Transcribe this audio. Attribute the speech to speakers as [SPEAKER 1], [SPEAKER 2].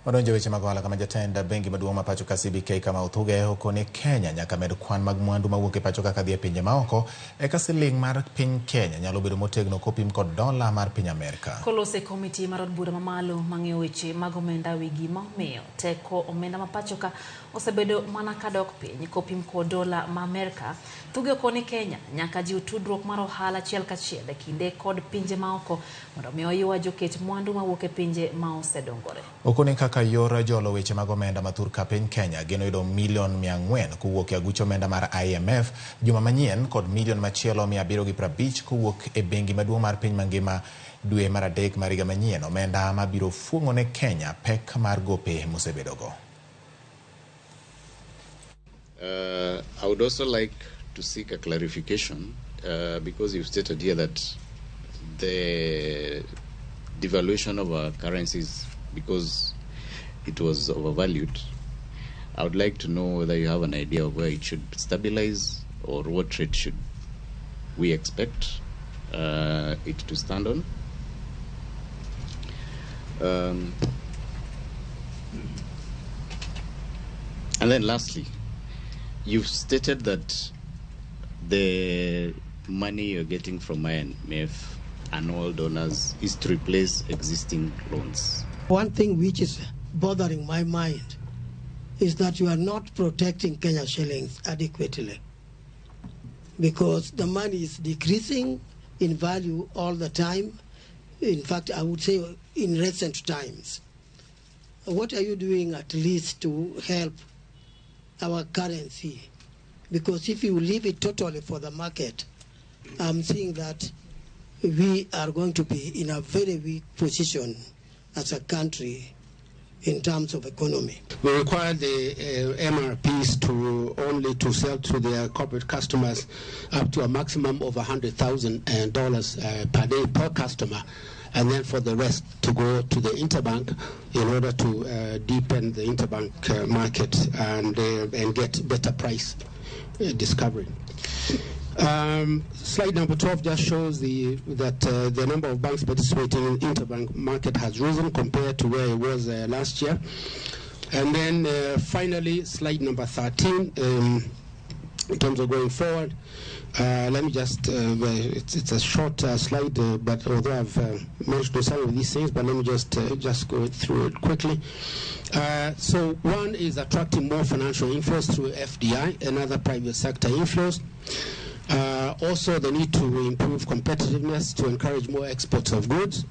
[SPEAKER 1] Wadonjo weche mag ohala kama jatend bengi maduong' ma pacho ka CBK Kamau Thuge okoni Kenya nyaka med kwan mag mwandu mawuok e pacho kaka dhi e pinje maoko eka siling mar piny Kenya nyalo bedo motegno kopim kod dola mar piny Amerka.
[SPEAKER 2] Kolose komiti mar od bura mamalo mang'iyo weche mag omenda wi gima omiyo teko omenda ma pacho ka osebedo mana kadok piny kopim kod dola ma Amerka. Thuge okoni Kenya nyaka jiw tudruok mar ohala achiel kachiel e kinde kod pinje maoko mondo mi oywa joket mwandu mawuok e pinje ma osedongore.
[SPEAKER 1] Okoni kaka yor jolo weche mag omenda mathur ka piny Kenya geno yudo milion 400 kowuok e aguch omenda mar IMF juma manyien kod milion machielo 750 kowuok e bengi maduong' mar piny mangima dwe mar adek mar higa manyien, omenda mabiro fuong'o ne Kenya pek mar gope mosebedogo.
[SPEAKER 3] I would also like to seek a clarification because you've stated here that the devaluation of our currencies because it was overvalued. I would like to know whether you have an idea of where it should stabilize or what rate should we expect it to stand on. And then lastly, you've stated that the money you're getting from IMF and all donors is to replace existing loans.
[SPEAKER 4] One thing which is bothering my mind is that you are not protecting Kenya shillings adequately, because the money is decreasing in value all the time. In fact, I would say in recent times. What are you doing at least to help our currency? Because if you leave it totally for the market, I'm seeing that we are going to be in a very weak position as a country in terms of economy.
[SPEAKER 5] We require the MRPs to only to sell to their corporate customers up to a maximum of $100,000 per day per customer, and then for the rest to go to the interbank in order to deepen the interbank market and get better price discovery. Slide number 12 just shows that the number of banks participating in the interbank market has risen compared to where it was last year. And then finally, slide number 13, in terms of going forward, let me just, it's a short slide, but although I've mentioned some of these things, but let me just go through it quickly. So one is attracting more financial inflows through FDI and other private sector inflows. Also, the need to improve competitiveness to encourage more exports of goods.